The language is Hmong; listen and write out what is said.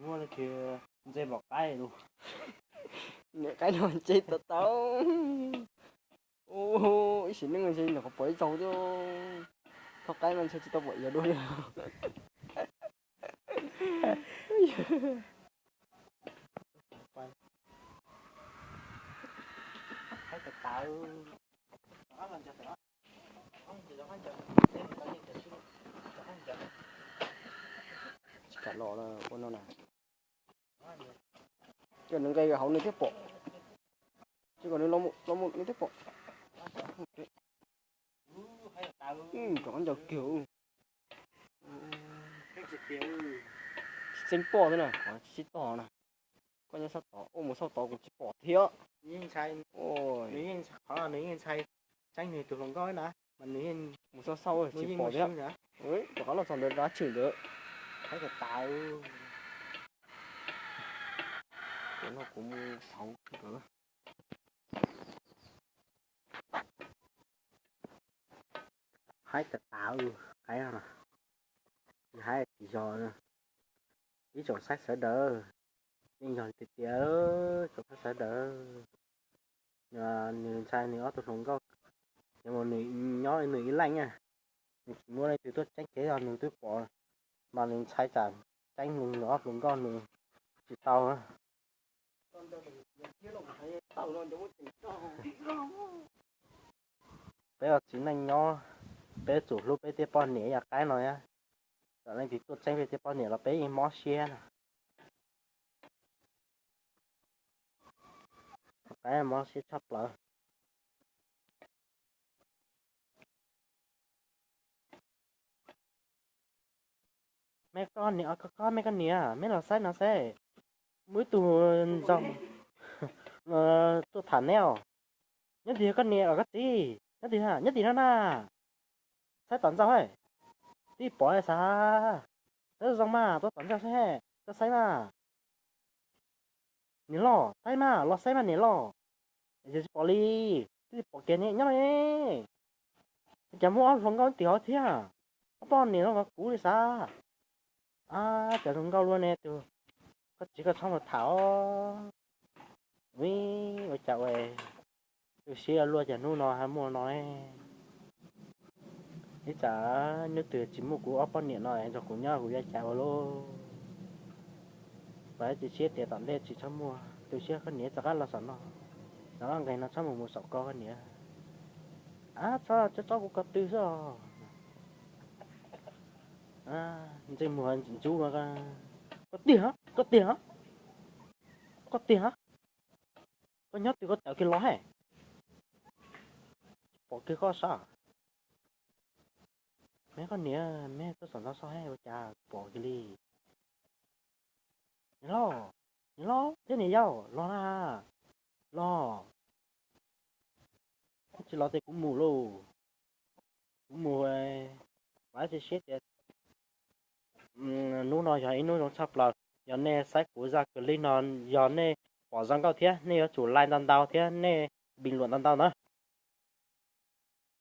Muaj leej twg ntse npaum qaib lus? Niam qaib no ntse tau tau. Ib sim neej ntshe nyuam qhuav pom ib zaug thiab. Thauj qaib mas ntshe tsis tau pom iav dua li. Tsis kam los ua no na. Ces nws nqes hauv nws thiaj pom. Ces kom nws los mus nws thiaj pom. Rov qab ncaws kiag. Tsis txeeb poj thiab na, qhov tsis toj na. Koj nyob sab tod, ua mus sab tod kuv tsis pom thiab. Nws yeej ntshai, qhov nws yeej ntshai tseeb nws tus hluas nkauj na, mas nws yeej mus sab saud tsis pom thiab. Rov qab los txog ntawd dab tsi ntawd. Haib tas tas. Kuv no kuv mus xauv nkawd. Haib tas tas, haib no, haib tsis yog. Ib tsoom saib sawv daws, yeej yog tiag tiag, tsoom saib sawv daws. Nws ntshai nws ob tug hluas nkauj, ces mus nws nyob nws ib leeg na. Nws tsis muaj leej twg tuaj tseeb kev, yog nws twb pom, mas nws ntshai tsam tseeb nws ob hluas nkauj nws tsis tau. Peb ua txiv neej nyob, peb tsum hlub peb tej poj niam ib yam qaib no thiab. Txawm leej twg tuaj tseeb peb tej poj niam los peb yeej mob siab na. Qaib mob siab tshaj plaws. Me koj niam, koj koj me koj niam, me los saib no seb, muaj ib tug ntxawg tuaj tham neb os. Nyob twg koj niam los koj txiv, nyob twg, nyob tim no na? Saib tom ntxaug, twb pom xav, saib zoo mas tuaj tom ntxaug seb, koj saib mas. Niam loj, saib mas, los saib mas niam loj. Yog tsis pom li, twb tsis pom kiag ne, nyob no. Cas muaj ob hluas nkauj tim hauv thiab, ob poj niam no kuv li xav. Ab, cas zoo nkauj luaj ne tus, koj txiv koj txhob mus tham os. Ua cas ua tu siab luaj cas hnub no ho muaj no. Ib tsam hnub twg tsis muaj kuv ob poj niam no nrog kuv nyob kuv yuav cas ua lauj. Pab tu siab tias tom ntej tsis txhob muaj, tu siab koj niam rov qab los saum no, rov qab nqes no txhob mus mus saum ko koj niam. Ab, txhob tsob kuv ko tw xwb os. Ntxeej muag ntxub no. Koj tiag, koj tiag, koj tiag. Koj nyob twg koj tawm kiag los he. Pom kiag koj sab. Me koj niam, me tuaj saum no soj he ua cas pom kiag li. Niam loj, niam loj thiab niam yau los na, los. Tsis los ces kuv mus lauj. Kuv mus, pab tu siab tias hnub no yog ib hnub zoo tshaj plaws. Yog nej saib kuv zaj clip no, yog nej pom zoo nkauj thiab nej yuav tsum like ntau ntau thiab nej bình luận ntau ntau na.